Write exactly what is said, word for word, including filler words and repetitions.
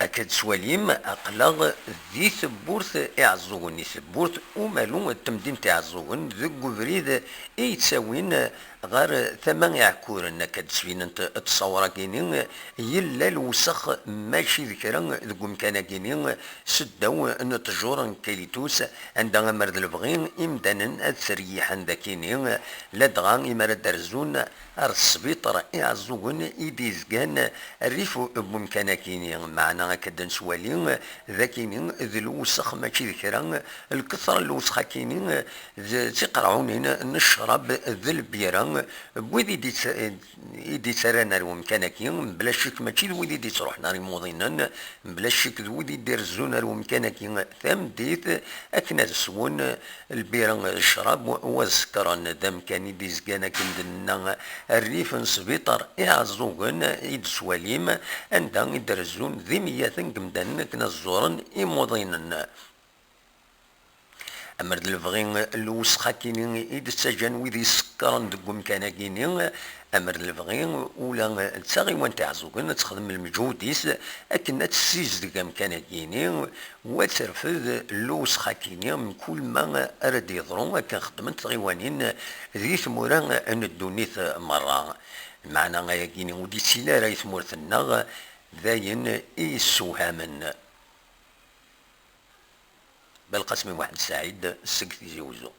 Akka d-twalim, aql-aɣ di tewwurt Iɛeẓẓugen, i tewwurt umalu n temdint Iɛeẓẓugen, deg ubrid i yettawin ɣer tama Iɛekkuren. Akka d-sbinent ttṣawra-gini, yella lewsex mačči d kra deg umkan-agini, seddaw n ṭṭjur n Kalitus, anda amer d lebɣi imdanen ad tteryiḥen dakini, ladɣa imi ara d-rzun ar sbiṭer Iɛeẓẓugen i d-yezgan rrif n wemkan-akini. Meɛna akka d-nettwali dakini d lewsex mačči d kra, lketra n lewsex-akini d tiqerɛunin n ccrab d lbira n wid i d-yettarran ar wemkan-agi, mebla ccek mačči d wid i d-yettruḥen ar imuḍinen, mebla ccek d wid i d-irezzun ar wemkan-agi tameddit akken ad swen lbira d ccrab u ad sekren. D amkan i d-izgan akken d-nenna rrif n sbiṭer Iɛeẓẓugen i d-tettwalim, anda i d-rezzun d imeyyaten n yemdanen akken ad ẓẓuren imuḍinen. Amer d lebɣi n lewsex-akini i d-ttaǧǧan wid isekkren deg umkan-agini, amer d lebɣi ula d taɣiwant Iɛeẓẓugen ad texdem lmeǧhud-is akken ad tessizdeg amkan-agini u ad terfed lewsex-akini mkul ma ara d-yeḍru akken xeddment tɣiwanin di tmura n ddunit merra. Meɛna ayagini ur d-yettili ara i tmurt-nneɣ, d ayen i yessewhamen. Belqasem i Muḥend Saɛid seg Tizi Wezzu.